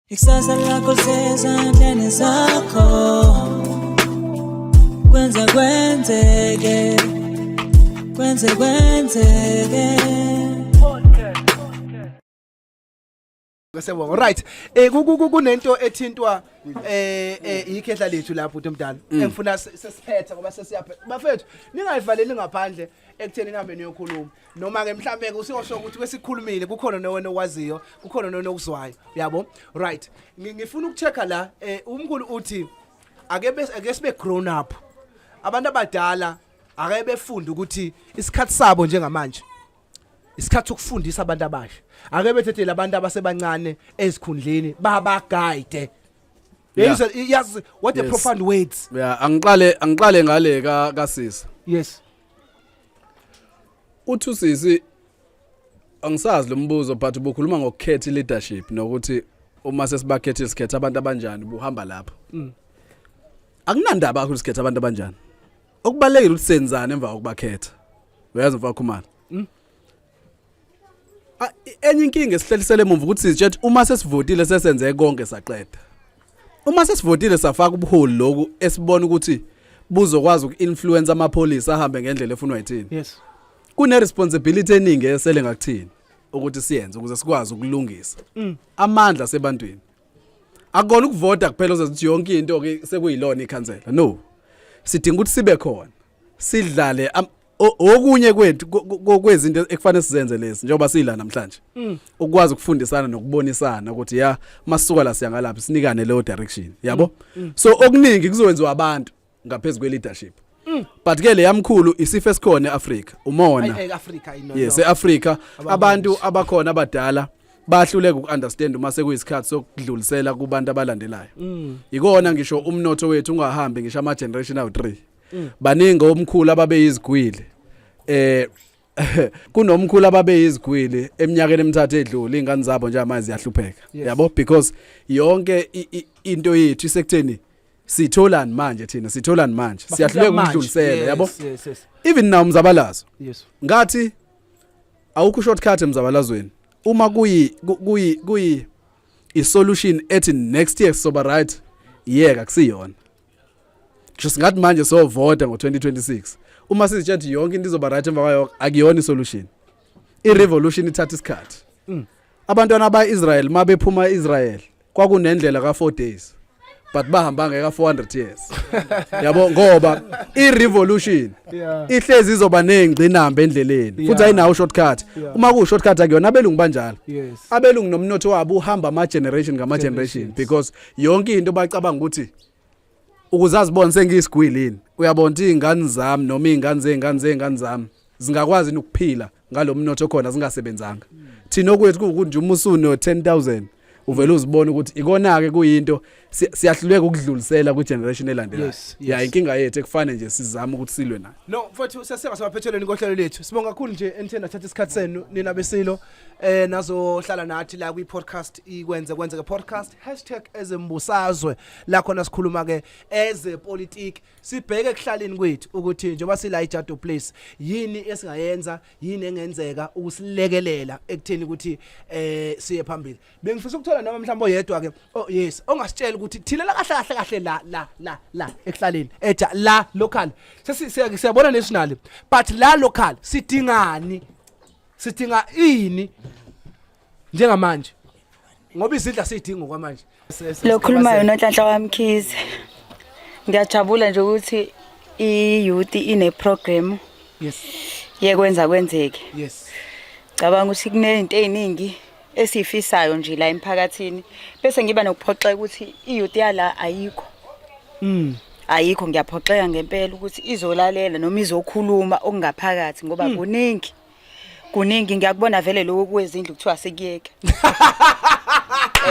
Ikusasa lakho lisezandleni zakho. Kwenze kwenzeke, kwenze kwenzeke. Siyabonga. Right. Kunento ethintwa ikhehla lethu lapho uthi mdala. Engifuna sesiphethe ngoba sesiyaphe. Bafethu, ningayivaleli ngaphandle ekutheni nihambe niyokhuluma. Noma ke mhlambe ke usiyosho ukuthi kwesikhulumile kukhona nowena okwaziyo, kukhona nowena okuzwayo. Yabo? Right. Ngifuna ukuchecka la, umkhulu uthi ake sibe grown up. Abantu abadala ake befunde ukuthi isikhathi sabo njengamanje isikhathi sokufundisa abantu abasha, ake bethethele abantu abasebancane ezikhundleni, baba guide. Yes, what a profound words. Yeah, angiqale ngale ka kasisi. Uthi usisi, angisazi lo mbuzo, but ubukhuluma ngokukhetha leadership nokuthi uma sesibakhethile sikhetha abantu abanjani, buhamba lapho. Akunandaba kakhulu sikhetha abantu abanjani. Okubalekile ukuthi senzani emva kokubakhetha. Uyazi, mfaka Khumalo. Enye inkinga esihlelisele emuva ukuthi sizitshela uma sesivotile sesenze konke, saqeda. Uma sesivotile safaka ubuholi lokhu esibona ukuthi buzokwazi uku-influence amapholisi ahambe ngendlela efunwa yithina. Kune responsibility eningi esele ngakuthini ukuthi siyenze ukuze sikwazi ukulungisa. Amandla sebantwini. Akukona ukuvota kuphela uzothi yonke into ke sekuyilona ikhansela. No. Sidinga ukuthi sibe khona. Sidlale okunye kwethu kwezinto ekufanele sizenze lezi njengoba sila namhlanje. Ukwazi ukufundisana nokubonisana ukuthi ya, masisuka la siya ngalapha, sinikane leyo direction. Yabo? So okuningi kuzokwenziwa abantu ngaphezulu kwe leadership. But ke le yamkhulu isifo esikhona eAfrica, umona. Ay, Africa ino. Yes, eAfrica abantu abakhona abadala bahluleka ukunderstand uma sekuyisikhathi sokudlulisela kubantu abalandelayo. Ikona ngisho umnotho wethu ungahambi ngisho ama generation awu 3. Baningi omkhulu ababeyizigwili. Kunomkhulu ababeyizigwili eminyakeni emithathu edlule, ingane zabo nje manje ziyahlupheka. Yabo, because yonke into yethu isekutheni sitholani manje, thina sitholani manje, siyahluleka ukudlulisela, yabo. Even now umzabalazo, ngathi awukho shortcut emzabalazweni uma kuyi i-solution ethi next year soba right, yeka, kusiyona. Ngisho singathi manje sovota ngo-2026, uma sizitshela ukuthi yonke into izoba right emva kwayo, akuyona i-solution. I-revolution ithatha isikhathi. Abantwana ba-Israel mabephuma e-Israel kwakunendlela ka-4 days, but bahamba ngeka 400 years, yabo, ngoba i-revolution ihlezi izoba ney'ngqinamba endleleni futhi ayinawo shortcut. Uma kuwu-shortcut, akuyona. Abelungu banjalo. Abelungu nomnotho wabo uhamba ama-generation ngama-generation, because yonke into bacabanga ukuthi ukuze azibone sengiyisigwili yini, uyabona ukuthi iy'ngane zami noma iy'ngane zey'ngane zey'ngane zami zingakwazi yini ukuphila ngalo mnotho khona zingasebenzanga. Thina okwethu kuwukuthi nje uma usuno 10,000 uvele uzibone ukuthi ikona-ke kuyinto siyahluleka ukudlulisela kwi-generation elandelayo. Ya, inkinga yethu ekufanele nje sizame ukuthi silwe nayo. No, mfowethu, sesiyaba semaphethelweni kohlelo lethu. Sibonga kakhulu nje enitheni nathatha isikhathi senu, nina besilo, nazohlala nathi la kwi podcast Ikwenze Kwenzeke Podcast #Ezembusazwe, la khona sikhuluma ke ezepolitiki, sibheke ekuhlaleni kwethu ukuthi njengoba sila iJado Place, yini esingayenza, yini engenzeka ukusilekelela ekutheni ukuthi siye phambili. Bengifisa ukuthola noma mhlawumbe oyedwa ke, oh yes, ongasitshela ukuthi thina la kahle kahle kahle la la la la ekuhlaleni eja la local, siyabona national, but la local sidingani, sidinga ini njengamanje, ngoba izindla siyidinga kwamanje. Lokhulumayo noNhlanhla waMkhize. Ngiyajabula nje ukuthi i-youth ine program yekwenza kwenzeke. Cabanga ukuthi kunezinto eziningi esifisayo nje la emphakathini, bese ngiba nokuphoxeka ukuthi i-youth yala ayikho. Ayikho, ngiyaphoxeka ngempela ukuthi izolalela noma izokhuluma okungaphakathi, ngoba kuningi. Kuningi ngiyakubona vele lokho kwezindlu kuthiwa sekuyeke.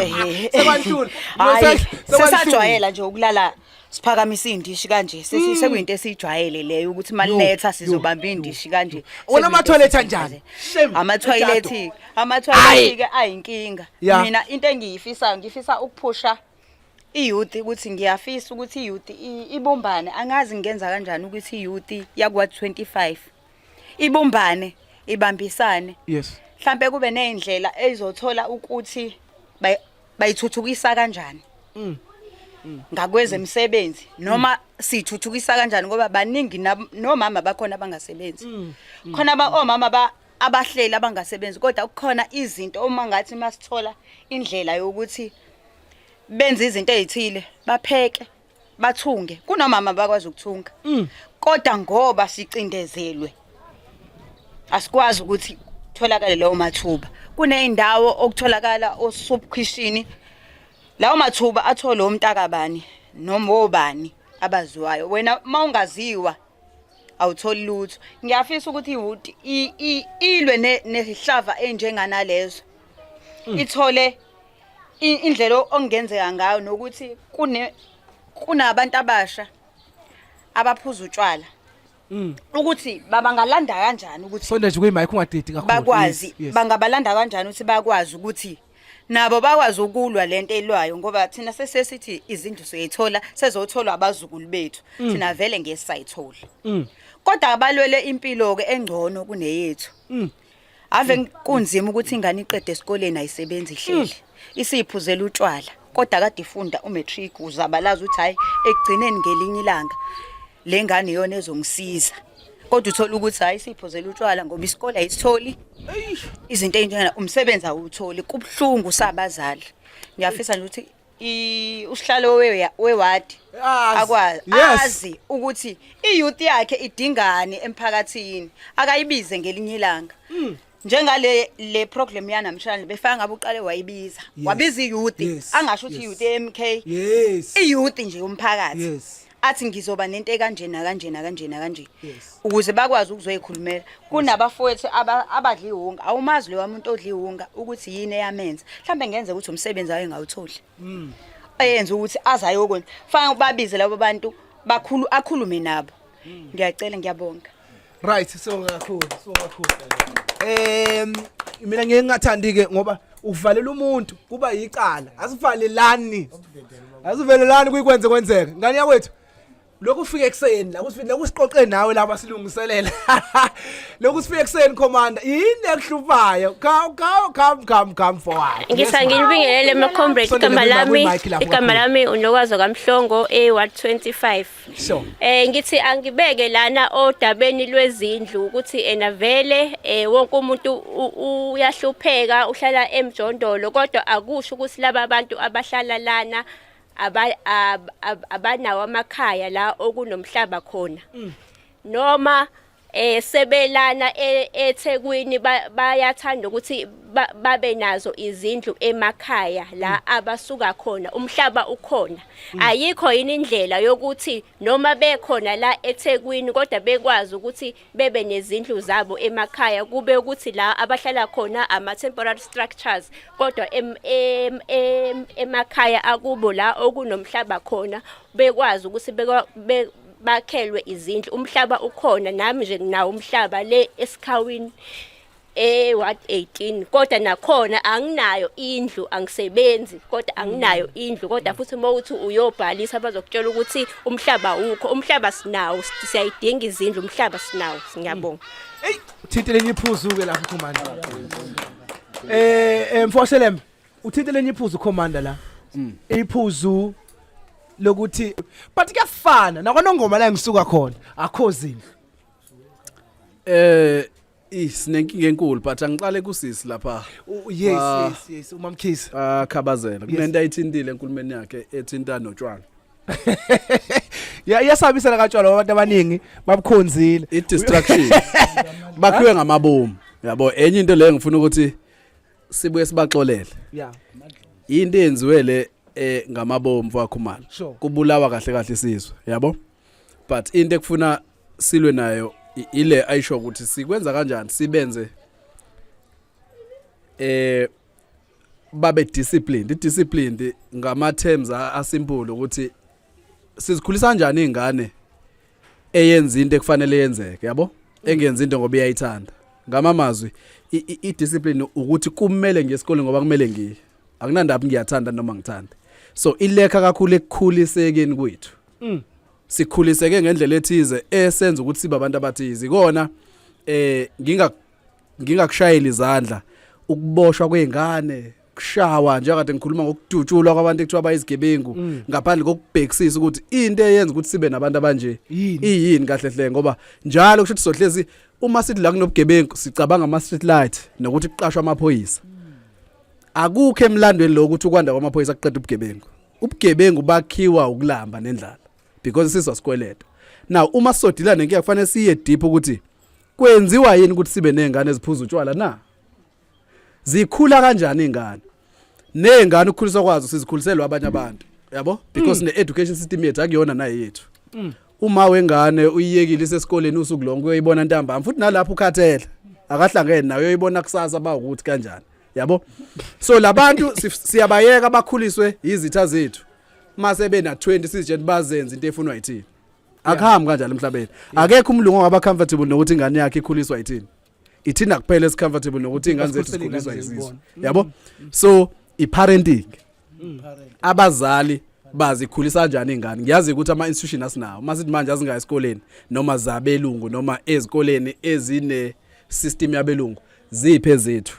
Ehhe. Sekwanhlula. Hayi, sesajwayela nje ukulala siphakamisa indishi kanje. Sekuyinto esiyijwayele leyo ukuthi maletha sizobamba indishi kanje. Wona ama-toilet anjani? Shame. Ama-toilet, ama-toilet ke ayinkinga. Mina into engiyifisayo, ngifisa ukuphusha i-youth, ukuthi ngiyafisa ukuthi i-youth ibumbane. Angazi ngenza kanjani ukuthi i-youth yakwa 25 ibumbane, ibambisane. Mhlambe kube nezindlela ezothola ukuthi Bayithuthukisa kanjani? Ngakwezemisebenzi noma sithuthukisa kanjani, ngoba baningi nomama bakhona abangasebenzi. Khona ba omama ba abahleli abangasebenzi, kodwa kukhona izinto uma ngathi masithola indlela yokuthi benze izinto ezithile, bapheke, bathunge. Kunomama bakwazi ukuthunga, kodwa ngoba sicindezelwe asikwazi ukuthi tholakale lawo mathuba. Kuney'ndawo okutholakala o-soup kitchen, lawo mathuba athole umntakabani noma obani abaziwayo. Wena uma ungaziwa awutholi lutho. Ngiyafisa ukuthi i-youth ilwe nezihlava enjenganalezo, ithole indlela okungenzeka ngayo, nokuthi kunabantu abasha abaphuza utshwala, ukuthi babangalanda kanjani ukuthi Sonde nje kuyimic, ungadidi kakhulu. Bakwazi bangabalanda kanjani ukuthi bakwazi ukuthi nabo bakwazi ukulwa lento elwayo, ngoba thina sesesithi izindlu siyayithola, sezotholwa abazukulu bethu. Thina vele ngeke sayithola, kodwa abalwele impilo ke engcono kuneyethu. Ave kunzima ukuthi ingane iqede esikoleni, ayisebenzi, ihleli isiphuzela utshwala, kodwa kade ifunda umatric, uzabalaza ukuthi hayi, ekugcineni ngelinye ilanga le ngane iyona ezongisiza, kodwa uthola ukuthi hayi, isiphuzela utshwala ngoba isikole ayisitholi, izinto ey'njengana umsebenzi awutholi. Kubuhlungu sabazali. Ngiyafisa nje ukuthi usihlalo wewadi Azi. akwazi azi ukuthi i-youth yakhe idingani emphakathini, akayibize ngelinye ilanga. Njengale le program yanamhlanje, befaka ngabe uqale wayibiza, wabiza i-youth, angasho ukuthi i-youth ye-MK, i-youth nje yomphakathi, athi ngizoba nento ekanje nakanje nakanje nakanje, ukuze bakwazi ukuzoyikhulumela. Kunabafowethu abadla iwunga, awumazi lowa muntu odla iwunga ukuthi yini eyamenza. Mhlawumbe ngenzeka ukuthi umsebenzi ayo engawutholi eyenza ukuthi aze ayokwenza. Fanele ubabize labo bantu bakhulu, akhulume nabo. Ngiyacela, ngiyabonga. Right, sibonga kakhulu, sibonga kakhulu. Mina ngeke ngingathandi ke ngoba uvalela umuntu kuba yicala. Asivalelani. Asivalelani kuyikwenze kwenzeke. Ngane yakwethu, lokhu ufike ekuseni la, kusifike la, kusiqoqe nawe lapha, silungiselela lokhu sifike ekuseni. Commander, yini ekuhluphayo? Come, come, come, come, come forward. Ngisa nginibingelele ma-comrade. Sondela Igama lami kwi-mic lapho igama kakhulu. lami uNokwazo kaMhlongo, e-Ward 25. Ngithi angibeke lana odabeni lwezindlu ukuthi ena vele wonke umuntu uyahlupheka, uhlala emjondolo, kodwa akusho ukuthi laba bantu abahlala lana abanawo amakhaya la okunomhlaba khona. Noma sebelana eThekwini, bayathanda ukuthi babe nazo izindlu emakhaya la abasuka khona, umhlaba ukhona. Ayikho yini indlela yokuthi noma bekhona la eThekwini kodwa bekwazi ukuthi bebe nezindlu zabo emakhaya, kube ukuthi la abahlala khona ama temporary structures, kodwa emakhaya akubo la okunomhlaba khona bekwazi ukuthi bakhelwe izindlu? Umhlaba ukhona. Nami nje nginawo umhlaba le esikhawini e-Ward 18, kodwa nakhona anginayo indlu. Angisebenzi, kodwa anginayo indlu. Kodwa futhi uma uthi uyobhalisa, bazokutshela ukuthi umhlaba awukho. Umhlaba sinawo, siyayidinga izindlu, umhlaba sinawo. Ngiyabonga. Hey, uthinte lenye iphuzu ke lapho, Commander. Mfoshelem, uthinte lenye iphuzu, Commander, la. Iphuzu lokuthi but kuyafana nakwanongoma la ngisuka khona, akho zindlu. Sinenkinga enkulu, but angiqale kusisi lapha. Yes. Ah. Yes, uMamkhize. Akhabazela. Kunento ayithintile enkulumeni yakhe ethinta notshwala. Ya, iyasabisa la katshwala, abantu abaningi babukhonzile. I-distraction. Bakhiwe ngamabomu. Yabo, enye into le ngifuna ukuthi sibuye sibaxolele. Into eyenziwe le ngamabomu wakhumalo. Kubulawa kahle kahle isizwe, yabo? But into ekufuna silwe nayo ile ayisho ukuthi sikwenza kanjani sibenze babe disciplined. I-disciplined ngama terms asimple ukuthi sizikhulisa kanjani izingane eyenza into ekufanele yenzeke, yabo, engenza into ngoba iyayithanda. Ngamamazwi, i-discipline ukuthi kumele ngiye esikoleni ngoba kumele ngiye, akunandaba ngiyathanda noma ngithanda. So ilekha kakhulu ekukhulisekeni kwethu. Sikhuliseke ngendlela ethize esenza ukuthi sibe abantu abathize ikona. Ngingakushayela izandla ukuboshwa kwezingane. ngokushawa, njengade ngikhuluma ngokudutshulwa kwabantu ekuthiwa bayizigebengu, ngaphandle kokubhekisisa ukuthi into eyenza ukuthi sibe nabantu abanje Yini? iyini kahle hle, ngoba njalo kusho ukuthi sohlezi uma sithi la kunobugebengu sicabanga ama street light nokuthi kuqashwa amaphoyisa. Akukho emlandweni lokho ukuthi ukwanda kwamaphoyisa kuqeda ubugebengu. Ubugebengu bakhiwa ukulamba nendlala because sizwa sikweleta. Now uma sisodila nenkinga kufanele siye deep ukuthi kwenziwa yini ukuthi sibe nezingane eziphuza utshwala na, zikhula kanjani ingane, nezingane ukukhuliswa kwazo sizikhuliselwa abanye abantu, yabo, because ne education system yethu akuyona nayo yethu. Uma wengane uyiyekile isesikoleni usuku lonke, uyoyibona ntambama, futhi nalapho ukhathele, akahlangene nayo, uyoyibona kusasa ba ukuthi kanjani, yabo. So labantu siyabayeka bakhuliswe izitha zethu, mase bena 20 sizitshela bazenze into efunwa yithini. Akuhambi kanjalo emhlabeni. Akekho umlungu ongaba comfortable nokuthi ingane yakhe ikhuliswa yithini. Ithina kuphela esi-comfortable nokuthi ingane zethu Basikhulisele zikhuliswa iy'ngane yisizwe, zethu. yabo. So i-parenting, abazali bazikhulisa kanjani ingane. Ngiyazi ukuthi ama institution asinawo, masithi manje azingayi esikoleni noma zabelungu noma ezikoleni ezine system yabelungu, ziphe ezethu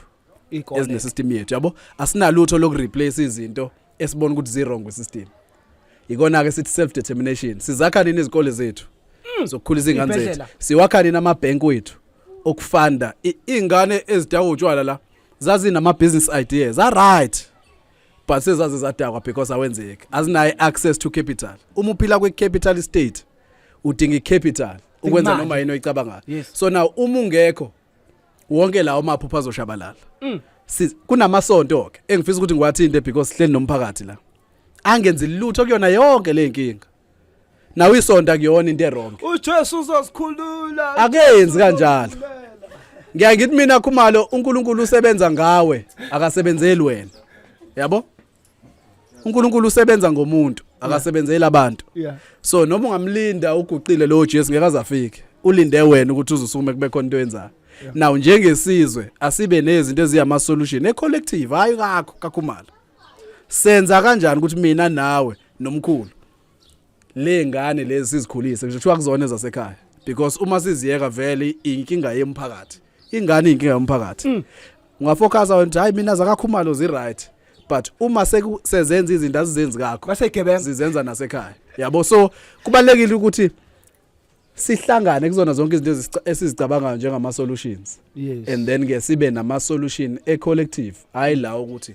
Iy'kole. Ezine system yethu, yabo. Asinalutho lokureplace izinto esibona ukuthi zi-wrong kwi-system. Ikona ke sithi self determination. Sizakha nini izikole zethu zokukhulisa ingane zethu? Iy'bhedlela. Siwakha nini amabhenki wethu okufanda iy'ngane ezidakwa utshwala la zazinama business ideas a right, but sezaze zadakwa because awenzeki, azinayo access to capital. Uma uphila kwi-capital state udinga i-capital ukwenza Imali. noma yini oyicabangayo. So now uma ungekho, wonke lawo maphupho azoshabalala. Kunamasonto ke engifisa ukuthi ngiwathinte because sihleli nomphakathi la angenzi lutho kuyona yonke le nkinga. Nawe isonto akuyona into e-wrong. uJesu uzosikhulula. Akenzi kanjalo. Ngiyaye ngithi mina, Khumalo, uNkulunkulu usebenza ngawe, akasebenzeli wena, yabo. uNkulunkulu usebenza ngomuntu, akasebenzeli abantu. So noma ungamlinda uguqile lo Jesu, ngeke azafike, ulinde wena ukuthi uzusukume kube khona into oyenzayo. Now njengesizwe asibe nezinto eziyama solution e collective, hayi kakho kaKhumalo. Senza kanjani ukuthi mina nawe nomkhulu le ngane lezi sizikhulise, ngisho kuthiwa kuzona ezasekhaya, because uma siziyeka vele inkinga yemphakathi, ingane inkinga yomphakathi. Ungafocusa wena ukuthi hayi, mina zakaKhumalo zi right, but uma sezenza izinto azizenzi kakho, Baseyigebenga. zizenza nasekhaya, yabo. So kubalekile ukuthi sihlangane kuzona zonke izinto esizicabangayo njengama solutions and then ke sibe nama solution e collective, hayi la ukuthi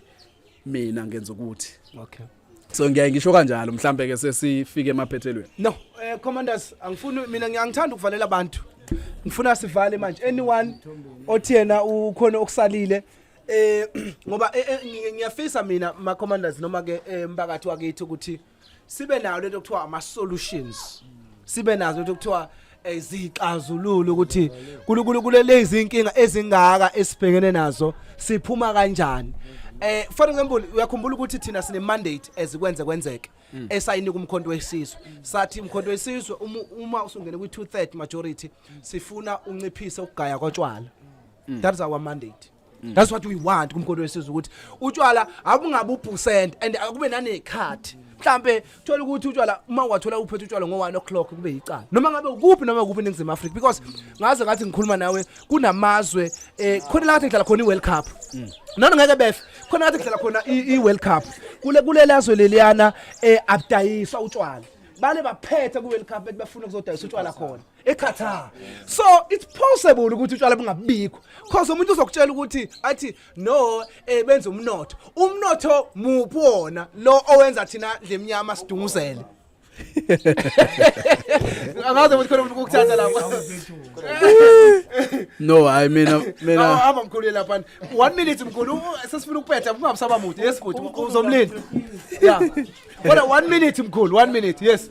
mina ngenza ukuthi. So ngiyaye ngisho kanjalo, mhlambe ke sesifike emaphethelweni. No, commanders, angifuni mina, ngiyangithanda ukuvalela abantu. Ngifuna sivale manje. Anyone othi yena ukhona okusalile, ngoba ngiyafisa mina, ma commanders, noma ke emphakathi wakithi, ukuthi sibe nayo lento okuthiwa ama solutions, sibe nazo lento okuthiwa zixazululo ukuthi kule lezi inkinga ezingaka esibhekene nazo siphuma kanjani. For example, uyakhumbula ukuthi thina sine mandate ezikwenze kwenzeke esayinika uMkhonto weSizwe, sathi uMkhonto weSizwe, uma usungene kwi 2/3 majority, sifuna unciphise ukugaya kotshwala. That is our mandate. That's what we want kuMkhonto weSizwe, ukuthi utshwala abungabe upercent and akube nanekhathi. Mhlambe thola ukuthi utshwala, uma wathola uphethe utshwala ngo 1 o'clock, kube yicala noma ngabe ukuphi, noma ukuphi eNingizimu Afrika, because ngaze ngathi ngikhuluma nawe kunamazwe khona la kade kudlala khona iWorld Cup, noma ngeke befe khona kade kudlala khona iWorld Cup kule lazwe leliyana, abudayiswa utshwala. Bale baphethe ku World Cup bethi bafuna ukuzodayisa utshwala khona eQatar. So it's possible ukuthi utshwala bungabikho, cause umuntu uzokutshela ukuthi athi no, benza umnotho. Umnotho muphi wona lo owenza thina ndlemnyama sidunguzele? Angazi ukuthi khona umuntu ukuthatha lapha. No, hayi, mina Hamba mkhulu lapha, 1 minute mkhulu, sesifuna ukuphetha, ungabusaba mude. Yes good, uzomlinda, yeah, kodwa 1 minute mkhulu, 1 minute. Yes,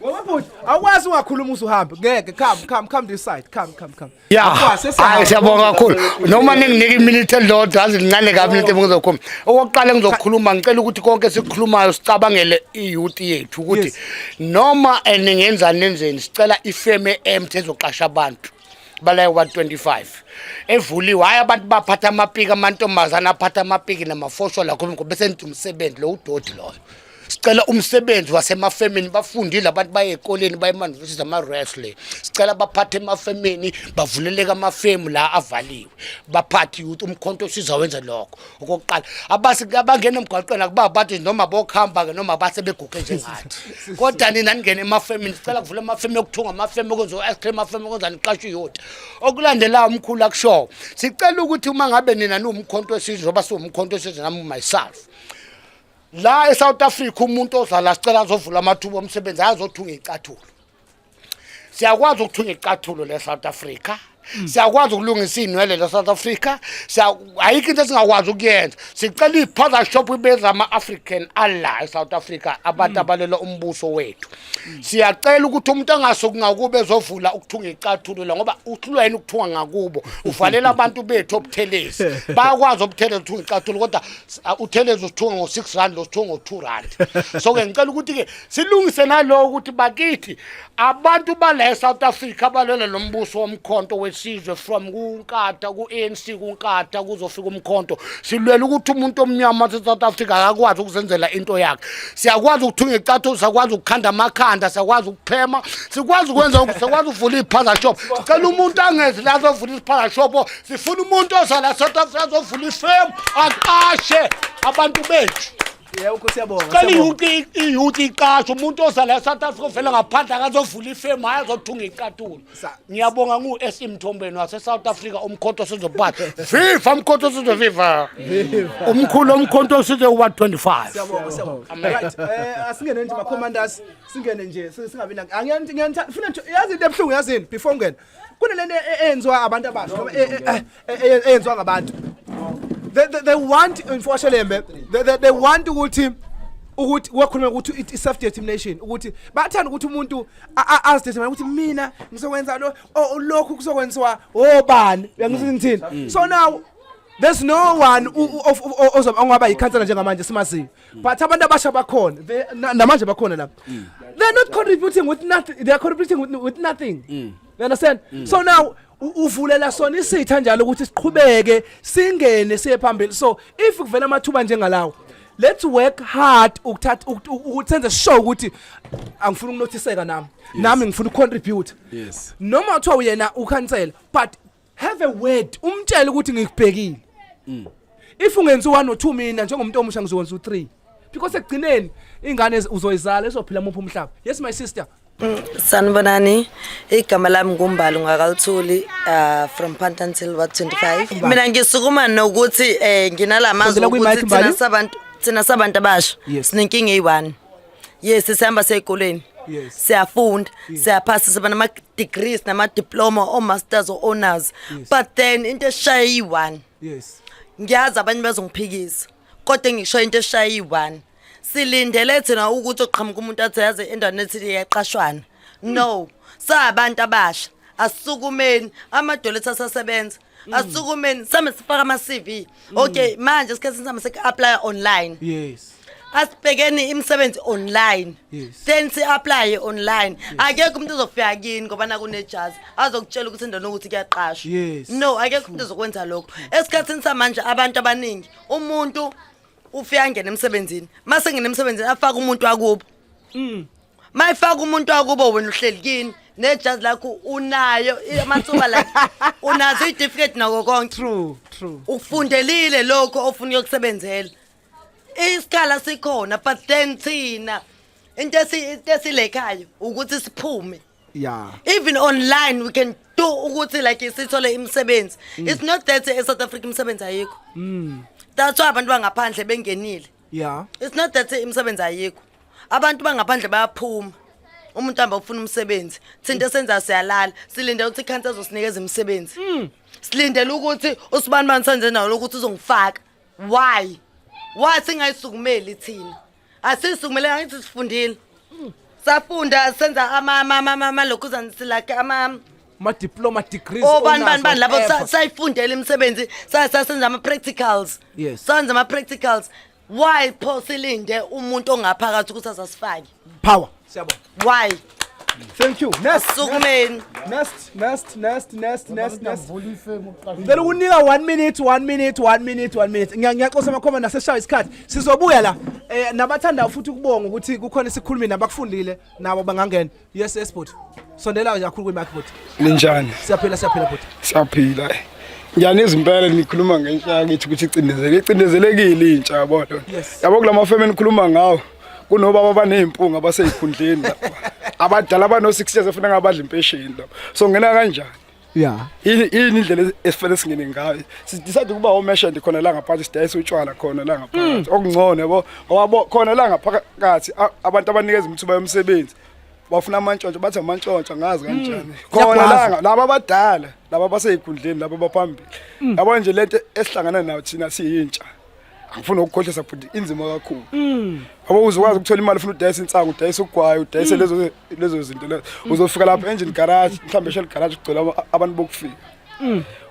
ngoba bhuti awukwazi ungakhuluma usuhambe, ngeke. Come, come, come this side, come, come, come. Ya, Awukwazi, sesiyahamba. Hayi, siyabonga kakhulu. Noma ninginike iminute elilodwa, azi lincane kabi lento engizokhuluma. Okokuqala engizokhuluma, ngicela ukuthi konke esikukhulumayo sicabangele i-youth yethu ukuthi noma ningenzani nenzeni, sicela ifeme empty ezoqasha abantu. Balaye 125 evuliwe, hayi abantu baphatha amapiki, amantombazana aphatha amapiki namafosholo lakho, bese nithi umsebenzi lo udoti loyo. Sicela umsebenzi wasemafemini, bafundile abantu, baye ezikoleni, baye emayunivesithi, ama-wrestler. Sicela baphathe emafemini, bavuleleke amafemu la avaliwe, baphathe youth. Umkhonto sizawenza lokho. Okokuqala, abangena emgwaqeni akuba abantu noma bokuhamba-ke noma basebeguge njengathi, kodwa nina ningene emafemini. Sicela kuvula amafemu yokuthunga, amafemu okwenza o-ice cream, amafemu okwenza, niqashe i-youth. Okulandelayo umkhulu akushoyo, sicela ukuthi uma ngabe nina niwumkhonto wesizwe, ngoba siwumkhonto wesizwe nami myself la eSouth Africa, umuntu ozala sicela azovula amathuba omsebenzi, azothunga icathulo. Siyakwazi ukuthunga icathulo le South Africa, siyakwazi ukulungisa iy'nwele le South Africa. Ayikho into esingakwazi ukuyenza. Sicela iy'spaza shop ibeza ama-African ala e-South Africa, abantu abalela umbuso wethu. Siyacela ukuthi umuntu angasuki ngakubo ezovula ukuthunga icathulo la, ngoba uhlulwa yini ukuthunga ngakubo, uvalela abantu bethu obuthelezi. Bayakwazi obuthelezi ukuthunga icathulo, kodwa uthelezi usithunga ngo-R6, lo sithunga ngo-R2. So-ke ngicela ukuthi-ke silungise naloko, ukuthi bakithi abantu bala e-South Africa abalwela lo mbuso womkhonto wesizwe, from kuNkatha, ku-ANC, kuNkatha kuzofika umkhonto, silwela ukuthi umuntu omnyama wase-South Africa akakwazi ukuzenzela into yakhe. Siyakwazi ukuthunga icathulo, siyakwazi ukukhanda amakhanda, siyakwazi ukuphema, sikwazi ukwenza, siyakwazi ukuvula iy'spaza shop. Sicela umuntu angezi la azovula ispaza shop. Sifuna umuntu oza la South Africa azovula ifemu, aqashe abantu bethu. Yebo, siyabonga. Cela Siyabonga. i-youth iqashe. Umuntu oza la e-South Africa ovela ngaphandle akazovula ifemu, hayi azothunga icathulo. Ngiyabonga. Ngu-S Mthombeni wase-South Africa, umkhonto sizophatha. Viva umkhonto sizwe, viva umkhulu omkhonto sizwe wa-25. Siyabonga, siyabonga. Right, asingene nje, ma-commanders, singene nje, singabi na angiyanti ngiyanthanda funa nje. Yazi into ebuhlungu, yazini, before ngene kunalento eyenziwa abantu abasha noma eyenziwa ngabantu, they want mfowashelembe, they want ukuthi wakhuluma ukuthi i self determination, ukuthi bathanda ukuthi umuntu azidetermine ukuthi mina ngizokwenza lo, oh, lokhu kuzokwenziwa obani. Uyangizwa ngithini? So now there's no one ozoba ongaba yikhansela njengamanje simaziyo, but abantu abasha bakhona. Namanje bakhona la. They're not contributing with nothing, they are contributing with nothing, you understand? So now uvulela sona isitha njalo ukuthi siqhubeke singene siye phambili. So if kuvela amathuba njengalawo, let's work hard ukuthatha ukuthi senze sure ukuthi angifuni ukunothiseka nami ngifuna ukucontribute. Noma kuthiwa uyena ukhansela, but have a word, umtshele ukuthi ngikubhekile. If ungenzi 1 or 2, mina njengomuntu omusha ngizokwenza u3, because ekugcineni ingane uzoyizala ezophila muphi umhlaba? Yes, my sister. Sanibonani, igama lami nguMbali ngwakalithuli, from Pantantil Ward 25. Mina ngisukuma nokuthi nginalamazwi Sondela kwi-mic, ukuthi thina Mbali. sabantu abasha sinenkinga eyi-one. Yes, sihamba sey'kolweni. Siyafunda, siyaphasa, siba nama degrees, nama diploma, o masters, o honors. But then into eshaya iyi-one. Ngiyazi abanye bazongiphikisa, kodwa ngisho into eshaya iyi-one. Silindele thina ukuthi oqhamuka umuntu athi yazi endaweni ethile iyaqashwana. No, sabantu abasha asisukumeni, amadolo ethu asasebenza, asisukumeni same sifaka ama-CV. Okay, manje esikhathini sami sek-apply online. Asibhekeni imisebenzi online. Then si-apply online. Akekho umuntu ozofika kini ngoba nakunejazi azokutshela ukuthi endaweni ukuthi kuyaqashwa. No, akekho umuntu ozokwenza lokho. Esikhathini samanje abantu abaningi, umuntu ufika angene emsebenzini, mase ngene emsebenzini afake umuntu wakubo. Mayifaka umuntu wakubo, wena uhleli kini nejazi lakho, unayo amathuba, like unazo iy'tifiketi nako konke. True true Ukufundelile lokho ofuna ukuyokusebenzela, isikhala sikhona, but then thina into esilekhayo ukuthi siphume. Even online we can do ukuthi like sithole imisebenzi. It's not that e-South Africa imisebenzi ayikho. That's why abantu bangaphandle bengenile. It's not that imisebenzi ayikho, abantu bangaphandle bayaphuma, umuntu hamba ufuna umsebenzi. Thina into esenza, siyalala silinde ukuthi ikhansi azosinikeza imisebenzi, silindele ukuthi usibani bani senze nawo lokuthi uzongifaka. Why singayisukumeli thina? Asisukumele, angithi sifundile, safunda, senza ama-lokhuzana, like ama Ma diploma, degrees, obani bani honors, bani labo. Whatever. Sayifundela imisebenzi, sasenza ama-practicals. Senza ama-practicals. Why pho silinde umuntu ongaphakathi ukuthi azasifake? Power, siyabonga. Why? Thank you. Next. Sukumeni. Next, next, next, next, next, next. Ngicela ukunika 1 minute, 1 minute, 1 minute, 1 minute. Ngiyaxosa amakhoma naseshaya isikhathi. Sizobuya la. Eh nabathandayo futhi ukubonga ukuthi kukhona isikhulumi nabakufundile nabo bangangena. Yes, yes bhuti. Sondela nje kakhulu kwi-mic bhuti. Ninjani? Siyaphila, siyaphila bhuti. Siyaphila. Ngiyanizwa impela nikhuluma ngentsha yakithi ukuthi icindezele icindezelekile intsha yabo lona. Yabo kulama family nikhuluma ngawo kunobaba abanezimpunga abaseyikhundleni lapha. Abadala abano 6 years efuna ngabadla impesheni lapha. So ngena kanjani? Yeah. Yini yini indlela esifanele singene ngayo? Sidecide ukuba omeshend khona la ngaphansi sidayisa utshwala khona la ngaphakathi. Okungcono yabo ngoba khona la ngaphakathi abantu abanikeza imithuba yomsebenzi bafuna amantshontsho bathi amantshontsho angazi kanjani mm. khona la laba abadala laba abaseyikhundleni laba abaphambili mm. yabo nje lento esihlangana nayo thina siyintsha angifuni ukukhohlisa futhi inzima kakhulu mm. yabo uzokwazi ukuthola imali ufuna udayisa insangu udayisa ugwayi udayise lezo lezo zinto lezo uzofika lapha engine garage mhlawumbe shell garage kugcwele abantu bokufika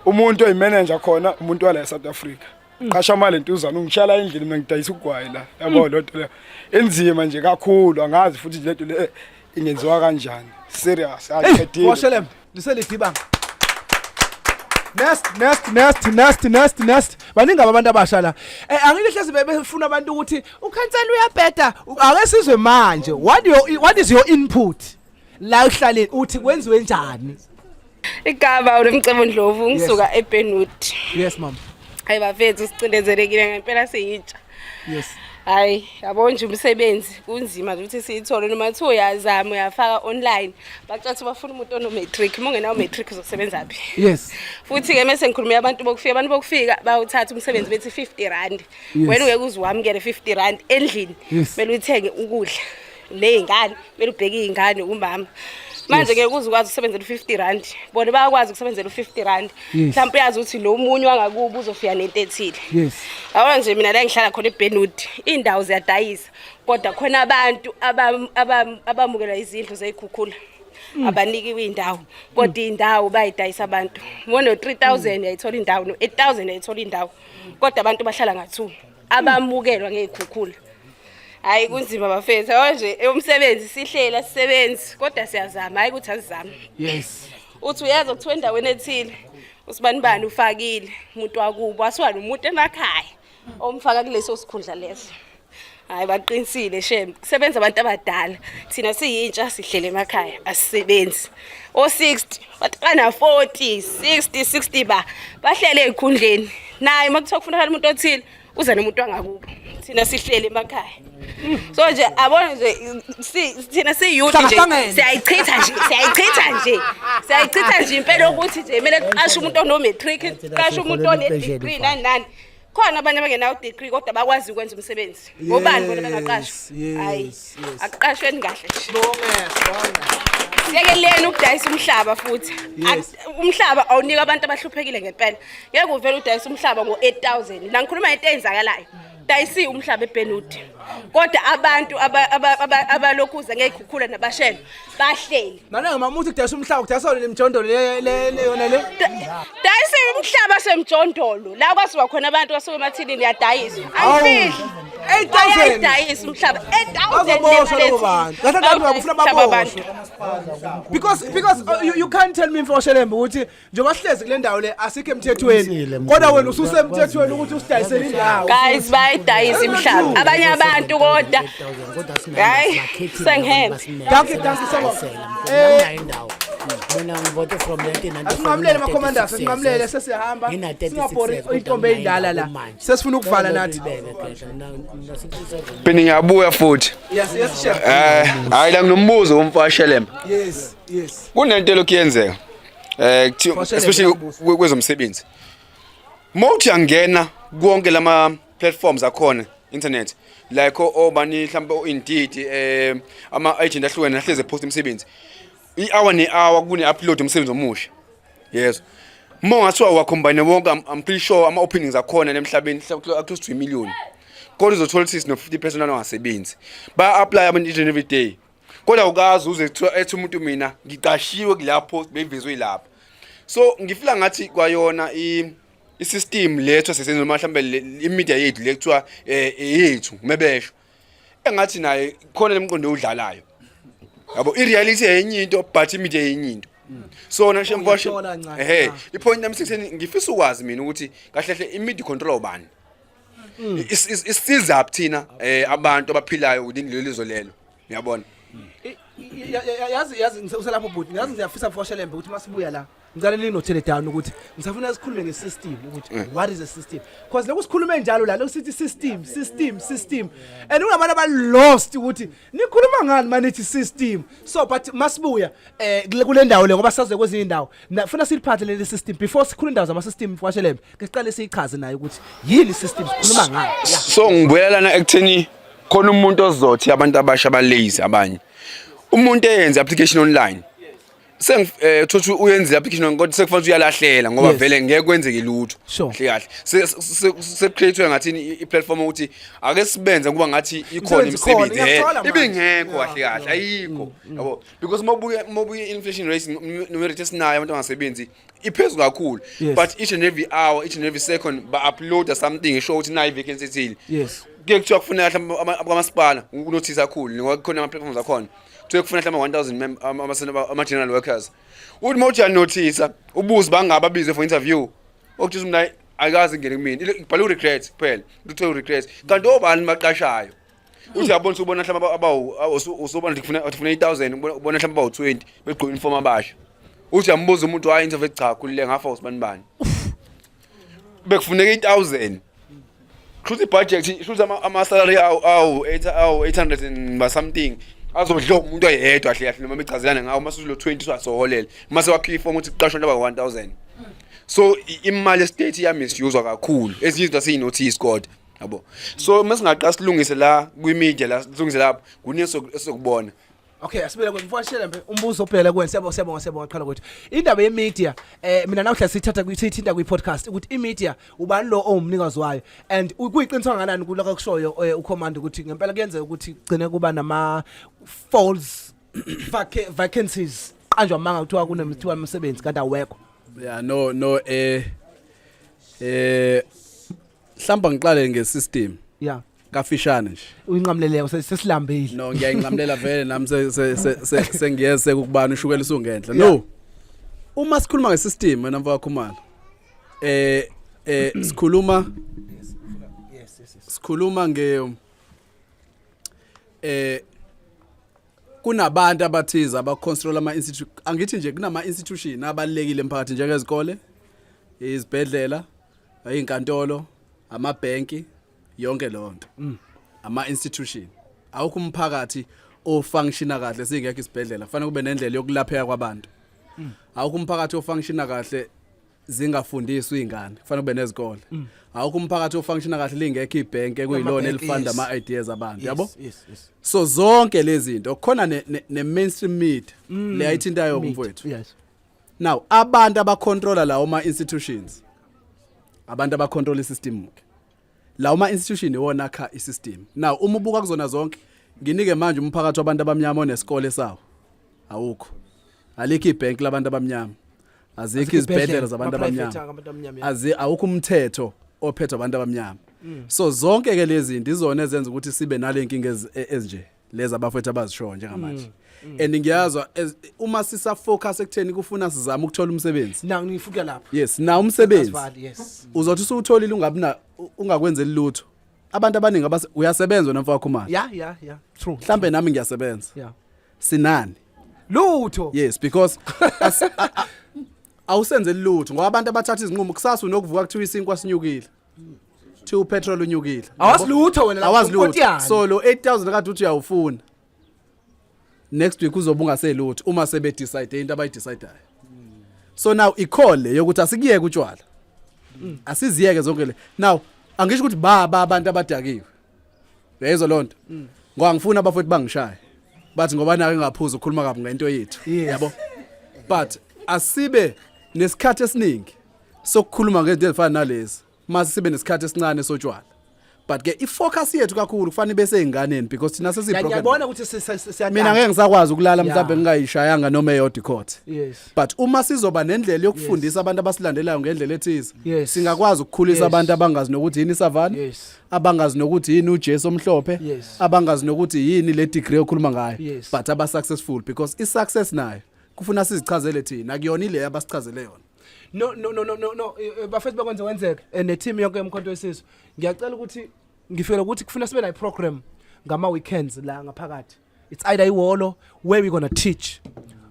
umuntu oyimanager khona umuntu wala eSouth Africa qasha mali ntuzana ungishala endlini mina ngidayisa ugwayi la yabo lo nto leyo inzima nje kakhulu angazi futhi lento le eh, ingenziwa kanjani serious ayiqedile Washelem liselidibanga Next next next next next next baningi abantu abasha la eh angithi hlezi befuna abantu ukuthi ukhansela uyabheda ake sizwe manje what your what is your input la uhlaleni uthi kwenziwe njani Igama uNomcebo Ndlovu ngisuka eBenwood. Yes mama. Hayi bafethu sicindezelekile ngempela siyintsha. Yes. Hayi yabo nje umsebenzi kunzima nje ukuthi siyithole noma kuthiwa uyazama uyafaka online bacela ukuthi bafuna umuntu ono-matric uma ungenawo matric uzosebenza phi Yes. futhi-ke mese ngikhulume abantu bokufika abantu bokufika bawuthatha umsebenzi bethi 50 rand Yes. wena ungeke uze wamukele 50 rand endlini Yes. kumele uthenge ukudla ney'ngane kumele ubheke iy'ngane umama manje ngeke uze ukwazi ukusebenzela u-50 rand bona bayakwazi ukusebenzela u-50 rand Yes. mhlawumpe uyazi ukuthi lo munye wangakubo uzofika nento ethile Yes. yabona nje mina la ngihlala khona ebenwood iy'ndawo ziyadayisa kodwa khona abantu abamukela izindlu zey'khukhula abanikiwe iy'ndawo kodwa iy'ndawo bayidayisa abantu mono-3000 uyayithola indawo no-8000 uyayithola indawo kodwa abantu bahlala nga-two abamukelwa ngey'khukhula hhayi kunzima bafethu yabo nje umsebenzi sihlela sisebenzi kodwa siyazama hhayi ukuthi asizami Yes. uthi uyazi kuthiwa endaweni ethile usibanibani ufakile umuntu wakubo wasiwa nomuntu emakhaya omfaka kuleso sikhundla leso hayi baqinisile shem kusebenza abantu abadala thina siyintsha sihlele emakhaya asisebenzi o-60 batakana 40 60 60 ba bahlele ey'khundleni naye uma kuthiwa kufunakala umuntu othile uze nomuntu wangakubo thina sihlele emakhaya so nje abona nje thina siyouth nje siyayichitha nje siyayichitha nje siyayichitha nje impela ukuthi nje kumele kuqashe umuntu ono-matric kuqashe umuntu one-degree nani nani khona abanye abangenawo degree kodwa bakwazi ukwenza umsebenzi ngobani bona bengaqashwa hayi akuqashweni kahle nje siyekeleni ukudayisa umhlaba futhi umhlaba awunika abantu abahluphekile ngempela ngeke uvele udayisa umhlaba ngo-8000 la ngikhuluma ngento eyenzakalayo dayisiwe umhlaba ebenwood kodwa abantu abalokhuza ngey'khukhula nabashela bahleli Nana mama uthi kudayisa umhlaba kudayisa le mjondolo le le le yona le. Dayisa umhlaba semjondolo la kwasiwa khona abantu basuke emathilini yadayiswa. Angifihli. 8000. Bayayidayisa umhlaba 8000. Bazoboshwa labo bantu. Kahle kahle bafuna baboshwe. Because you can't tell me mfoshelembe ukuthi njengoba sihlezi kule ndawo le asikho emthethweni. Kodwa wena ususemthethweni ukuthi usidayisele indawo. Guys bayayidayisa imhlaba. Abanye abantu kodwa hayi sengihembe. Dankie dankie siyabonga. Eh indawo. Mina ngivote from 1994. Asinqamulele ma-commanders, asinqamulele sesihamba. Singabhori intombi eyindala la. Sesifuna ukuvala nathi. Phinde ngiyabuya futhi. Yes, yes chef. Eh, hayi la nginombuzo womfashelembe. Yes, yes. Kunento elokhu yenzeka. Eh, kuthiwa especially kwezomsebenzi. Mawuthi uyangena konke lama platforms akhona internet like obani mhlawumbe o-Indeed eh ama agent ahlukene ahleze post imisebenzi. I-hour ne-hour kune-upload umsebenzi omusha. Yes. Uma ungathiwa wacombine wonke I'm pretty sure ama openings akhona emhlabeni close to a million. Kodwa uzothola ukuthi sino 50% abangasebenzi. Ba apply abantu each and every day. Kodwa ukazi uze kuthiwa ethi umuntu mina ngiqashiwe kula post beyivezwe lapha. So ngifila ngathi kwayona i isystem lethu esisenza noma mhlambe i-media yethu le kuthiwa eh, eyethu mebesho. Engathi naye khona lemqondo odlalayo. Yabo, i-reality yenye into, but i-media yenye into. So na shem washe Uyathola kancane, ehe yeah. i-point yami sekutheni ngifisa ukwazi mina ukuthi kahle hle i-media control ubani. Isiza phi thina abantu abaphilayo within lelo lizwe lelo, uyabona? Yazi ngiselapho bhuti, yazi ngiyafisa mfoshelembe ukuthi masibuya la ngicela ninothele down ukuthi ngisafuna sikhulume nge-system ukuthi what is a system, because lokhu sikhulume njalo la, lokhu sithi system, system, system, and kunabantu aba-lost ukuthi nikhuluma ngani manithi system. So but masibuya kule ndawo le, ngoba saze kwezinye indawo, funa siliphathe leli system before sikhulume indawo zama-system. Mfoshelembe, ke siqale siyichaze nayo ukuthi yini system, sikhuluma ngayo. Yeah. So ngibuyela lana ekutheni khona umuntu ozothi abantu abasha ba-lazy. Abanye umuntu eyenze application online, seng thothi uyenze application kodwa sekufanele uyalahlela ngoba vele ngeke kwenzeke lutho. Kahle kahle se-create ngathini i-platform ukuthi ake sibenze kuba ngathi ikhona Imisebenzi ikhona, imisebenzi, ngiyakuthola manje. ibingekho kahle kahle ayikho, yabo, because mawubuye inflation rate noma rate esinayo, abantu abangasebenzi iphezulu kakhulu. But each and every hour, each and every second ba-uploada something esho ukuthi nayi i-vacancy ethile. Kuye kuthiwa kufuneka mhlawumbe kwamasipala ukunothisa kakhulu ngoba kukhona ama-platforms akhona, kuthiwe kufuneka mhlawumbe 1000 ama-general workers. Uthi uma uthi uyanothisa ubuze bangabe abizwe for interview, okuthi mina ayikaze ingene kumina, ibhale u-regret kuphela, kuthiwe u-regret, kanti obani baqashayo? Uthi uyabona, usubona mhlawumbe abawu usubona ukuthi kufuna 8000, ubona mhlawumbe abawu 20 begqoke uniform abasha. Uthi uyambuza umuntu, hayi, interview, cha, khulile ngafa usibani bani, bekufuneka 8000, kushuthi ibudget, kushuthi ama-salary awu 8 awu 800 and ba something azodla umuntu oyedwa kahle kahle, noma bechazelana ngawo mase ulo 20 usasoholela mase wakhiwa ifomu ukuthi kuqashwe abantu aba 1000. So imali estate iya-misuse kakhulu, ezinye izinto asiyi-notice kodwa, yabo. So masingaqala silungise la kwi-media, la silungise lapho kuningi esizokubona. Okay, asibele kwemfashela mbe umbuzo ophela kuwena. Siyabonga, siyabonga, siyabonga. Qhala ukuthi indaba ye media, mina nawuhla sithatha siyithinta kwi podcast ukuthi i media ubani lo owumnikazi wayo, and kuyiqiniso kangakanani kuloko akushoyo ucommand ukuthi ngempela kuyenzeka ukuthi gcine kuba nama false vacancies, qanjwa manga kuthiwa kunemithiwa imisebenzi kanti awekho? Yeah, no, mhlamba ngiqale ngesystem kafishane nje. Uyinqamlele, sesilambile. No, ngiyayinqamulela vele nami, sengiyese ukubani ushukela usungenhla. No, uma sikhuluma ngesystem, wena mfowethu Khumalo, sikhuluma nge kunabantu abathize abacontrol ama institute. Angithi nje kunama institution abalekile emphakathi njengezikole, izibhedlela, izinkantolo, amabhenki, yonke leyo nto, ama institution. Awukho umphakathi ofunctiona kahle singekho isibhedlela, kufanele kube nendlela yokulapheka kwabantu. Awukho umphakathi ofunctiona kahle zingafundiswa izingane, kufanele kube nezikole. Awukho umphakathi ofunctiona kahle lingekho ibhenki ekuyilona Amabhenki, elifunda ama ideas abantu, yabo. yes yes So zonke lezi zinto khona ne mainstream media le ayithintayo Media, mfowethu. Now abantu abacontrola lawo ma institutions, abantu abacontrol isystem ke, lawo ma institution iwona akha isystem. Now uma ubuka kuzona zonke, nginike manje umphakathi wabantu abamnyama onesikole sawo, awukho. Alikho ibhenki labantu abamnyama, azikho izibhedlela zabantu ama-private abamnyama, abantu abamnyama, yeah. Azi awukho umthetho ophethwe abantu abamnyama. So zonke ke lezi zinto izona ezenza ukuthi sibe nale nkinga ezinje lezi abafowethu abazishoyo njengamanje. And ngiyazwa uma sisa focus ekutheni kufuna sizame ukuthola umsebenzi. Now ngifika lapho. Yes, na umsebenzi Asivali, yes. Uzothi usuwutholile ungabi na ungakwenzeli lutho. Abantu abaningi abase uyasebenza wena mfowethu Khumalo. Yeah, true. Mhlambe nami ngiyasebenza. Sinani? Lutho. Yes, because awusenzeli lutho ngoba abantu abathatha izinqumo kusasa unokuvuka kuthiwa isinkwa sinyukile. Kuthiwa upetrol unyukile. Awazi lutho wena lapho, Awazi lutho. unkotiyane. So lo 8000 kade uthi uyawufuna. Next week uzobe ungaselutho uma sebe decide into abayidecideayo. So now icall le yokuthi asikuyeke utshwala. Asiziyeke zonke le. Now angisho ukuthi baba abantu abadakiwe. Uyayizwa lonto? Ngoba ngifuna abafowethu bangishaye. Bathi ngoba nake ngaphuza ukukhuluma kabi ngento yethu. Yabo. But asibe nesikhathi esiningi sokukhuluma ngezinto ezifana nalezi. Mase sibe nesikhathi esincane sotshwala. But ke ifocus yethu kakhulu kufanele bese ey'nganeni because thina sesi-broken. Ngiyabona ukuthi siyatanga. Mina ngeke ngisakwazi ukulala mhlawumbe ngingayishayanga noma eyodwa icourt. But uma sizoba nendlela yokufundisa abantu abasilandelayo ngendlela ethize, singakwazi ukukhulisa abantu abangazi nokuthi yini isavana, abangazi nokuthi yini uJesu omhlophe, abangazi nokuthi yini le degree okhuluma ngayo, but aba successful because i success nayo kufuna sizichazele thina, akuyona ile abasichazele yona. No, no, no, no, no, no, bafethu bakwenze kwenzeke, ne team yonke yomkhonto wesizwe. Ngiyacela ukuthi ngifela ukuthi kufuna sibe nayo program ngama weekends la ngaphakathi. It's either iwolo where we going to teach.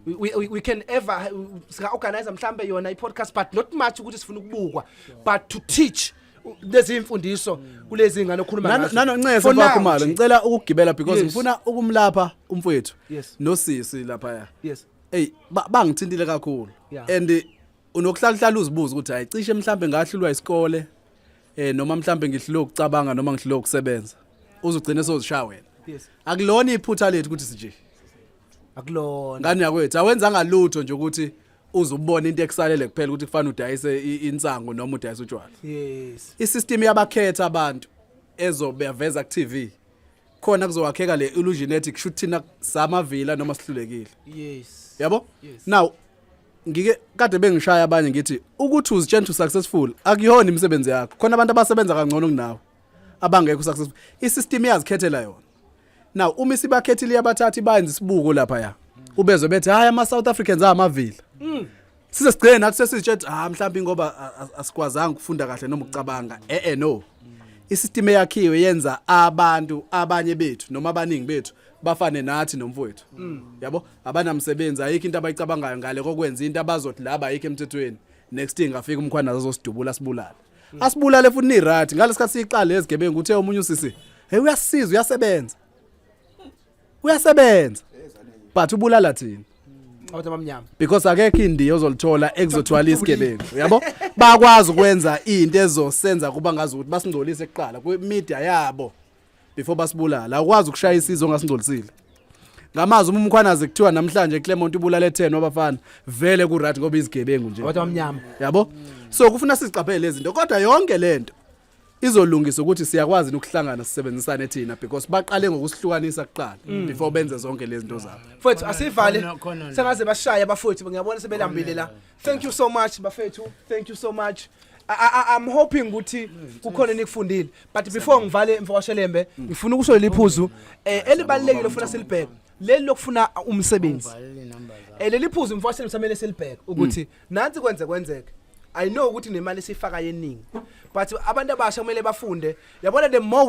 We can ever singa organize mhlambe yona i podcast, but not much ukuthi sifuna ukubukwa, but to teach lezi imfundiso kulezi ingane okhuluma ngazo. Nanoncese For now mfakhumalo, nje. ngicela ukugibela because ngifuna ukumlapha umfowethu nosisi lapha. Hey, bangithintile kakhulu. And unokuhlala hlala uzibuza ukuthi hayi cishe mhlambe ngahlulwa isikole, noma mhlambe ngihlulwe ukucabanga noma ngihlulwe ukusebenza. Uzugcina sozishaya wena. Akulona iphutha lethu ukuthi sinje. Akulona. Ngani yakwethu awenzanga lutho nje ukuthi uzubona into ekusalele kuphela ukuthi kufanele udayise insangu noma udayise utshwala. Isystem yabakhetha abantu ezobaveza ku TV. Khona kuzowakheka le illusion ethi kusho thina samavila noma sihlulekile. Yabo? Now ngike kade bengishaya abanye ngithi ukuthi uzitshela successful akuyona imisebenzi yakho. Khona abantu abasebenza kangcono kunawe abangekho successful. Isystem iyazikhethela yona. Now uma isibakhethile yabathatha ibayenza isibuko lapha ya. Ubezwe bethi hayi ama South Africans amavila. Size sigcine nathi sesizitshela ah mhlawumbe ngoba asikwazanga ukufunda kahle noma ukucabanga. No. Isystem eyakhiwe yenza abantu abanye bethu noma abaningi bethu bafane nathi nomfowethu. Yabo abanamsebenzi ayikho into abayicabangayo ngale kokwenza into abazothi laba ayikho emthethweni. Next thing afika umkhwanazi azosidubula sibulale. Asibulale futhi ni right ngalesikhathi siqale ezigebengu uthe omunye usisi hey uyasiza uyasebenza. Uyasebenza. But ubulala thina. Abantu abamnyama. Because akekho indiya ozolithola ekuzothwala isigebengu. Yabo? Bakwazi ukwenza into ezosenza kuba ngazi ukuthi basingcolise kuqala kwi media yabo before basibulala. Awukwazi ukushaya isizwe ongasingcolisile. Ngamazi uma umkhwanazi kuthiwa namhlanje Clement ubulale 10 wabafana vele ku right ngoba izigebengu nje. Abantu abamnyama. Yabo? So kufuna siziqaphele lezi zinto kodwa yonke lento izolungisa ukuthi siyakwazi ukuhlangana sisebenzisane thina because baqale ngokusihlukanisa kuqala before benze zonke lezi zinto zabo. Mfowethu asivale sengaze bashaya abafowethu ngiyabona sebelambile la. Thank you so much bafethu. Thank you so much. I'm hoping ukuthi kukhona enikufundile but before ngivale mfowashelembe ngifuna ukusho leli phuzu elibalekile ofuna silibheke leli lokufuna umsebenzi. Leli phuzu mfowashelembe samele silibheke ukuthi nansi kwenze kwenzeke. I know ukuthi nemali esifaka yeningi but abantu abasha kumele bafunde. Yabona the more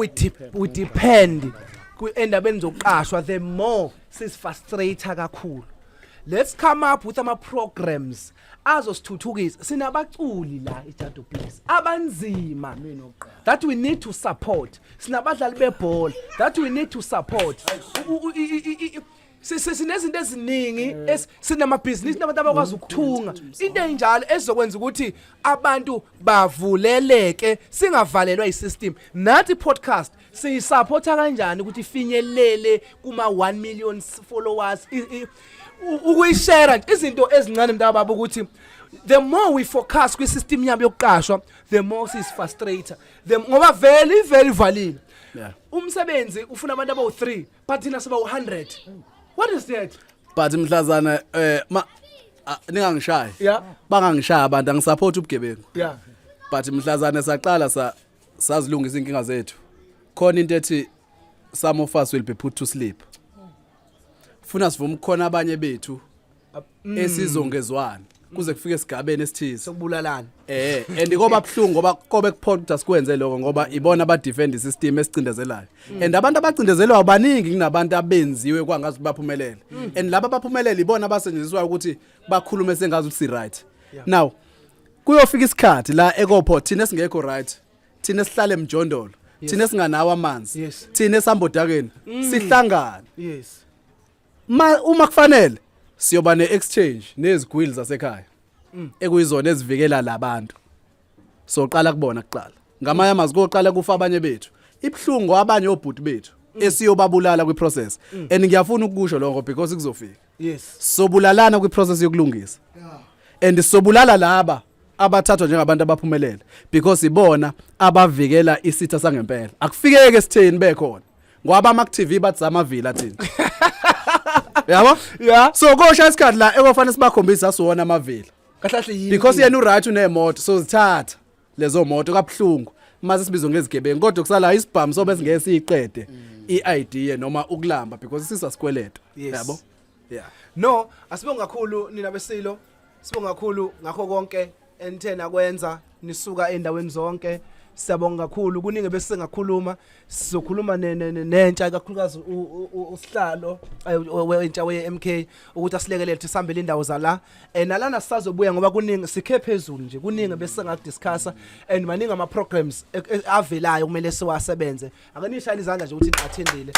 we depend endabeni zokuqashwa the more sisifrustrate kakhulu. Let's come up with ama programs azosithuthukisa. Sinabaculi la eJado Place abanzima that we need to support. Sinabadlali bebhola that we need to support. Sinezinto eziningi, sinamabhizinisi nabantu abakwazi ukuthunga into enjalo ezokwenza ukuthi abantu bavuleleke singavalelwa isystem. Nathi podcast siyisupporta kanjani ukuthi ifinyelele kuma 1 million followers, ukuyishare nje izinto ezincane mntaka baba ukuthi the more we focus kwi system yabo yokuqashwa the more sis frustrator the ngoba vele ivele ivalile. Umsebenzi ufuna abantu abawu 3 but thina siba 100. What is that? But mhlazana ma ningangishayi. Bangangishaya abantu angisupport ubugebengu. But mhlazana saqala sazilungisa inkinga zethu. Khona into ethi some of us will be put to sleep. Funa sivume khona abanye bethu esizongezwana kuze kufike esigabeni esithize sokubulalana. And koba buhlungu ngoba kobe kuphoqa sikwenze lokho ngoba ibona aba defend system esicindezelayo. And abantu abacindezelwayo baningi kunabantu abenziwe kwangazi baphumelele. And laba abaphumelele ibona abasetshenziswa ukuthi bakhulume sengazi ukuthi si right. Now kuyofika isikhathi la ekopho thina singekho right. Thina sihlale emjondolo. Thina singanawo amanzi. Thina esambodakeni sihlangane. Uma kufanele siyoba ne-exchange nezigwili zasekhaya ekuyizona ezivikela labantu. Soqala kubona kuqala. Ngamanye amazwi koqala kufa abanye bethu. Ibhlungu abanye obhuti bethu esiyobabulala kwiprocess. And ngiyafuna ukusho lokho because kuzofika. Sobulalana kwiprocess yokulungisa. And sobulala laba abathathwa njengabantu abaphumelele because ibona abavikela isitha sangempela. Akufikeke esitheni bekhona. Ngoba ama TV bathi zamavila thina. Yabo? Yeah. So kosha isikhathi la ekofanele sibakhombisa asiwona amavila. Kahle kahle yini? Because yena uright unemoto so zithatha lezo moto kabuhlungu mase sibizwa ngezigebengu kodwa kusala isibhamu sobe singeke siyiqede i-idea noma ukulamba because sisasikweleta Yes. yabo yeah No, asibonge kakhulu nina besilo. Sibonga kakhulu ngakho konke enithe nakwenza nisuka endaweni zonke. Siyabonga kakhulu kuningi bese singakhuluma sizokhuluma nentsha kakhulukazi usihlalo wentsha we-MK ukuthi asilekelele ukuthi sihambele indawo zala eh nalana sisazobuya ngoba kuningi sikhe phezulu nje kuningi bese singakudiscussa and maningi ama programs avelayo kumele siwasebenze ake nishayele izandla nje ukuthi ni-attendile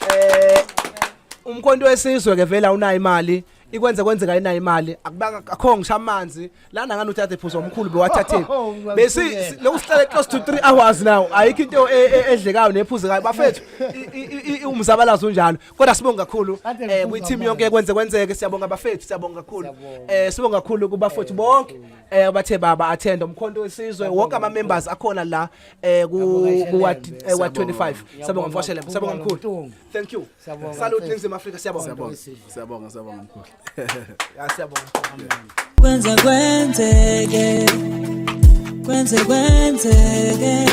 eh, eh umkhonto wesizwe ke vele awunayo imali ikwenze kwenzeka ayinayo imali akubanga akho ngisho amanzi lana ngani uthathe phuzo omkhulu bewathatheni Oh, besi lokhu sihlale close to 3 hours now ayikho into edlekayo nephuzekayo bafethu umzabalazo unjalo kodwa sibonga kakhulu eh kwi team yonke kwenze kwenzeke siyabonga bafethu siyabonga kakhulu eh sibonga kakhulu kubafethu bonke eh bathe baba attend umkhonto wesizwe wonke ama members akhona la eh ku ku ward 25 siyabonga mfashele siyabonga mkhulu thank you salute Ningizimu Afrika siyabonga siyabonga siyabonga siyabonga mkhulu ya siyabonga Kwenze kwenzeke kwenze kwenzeke.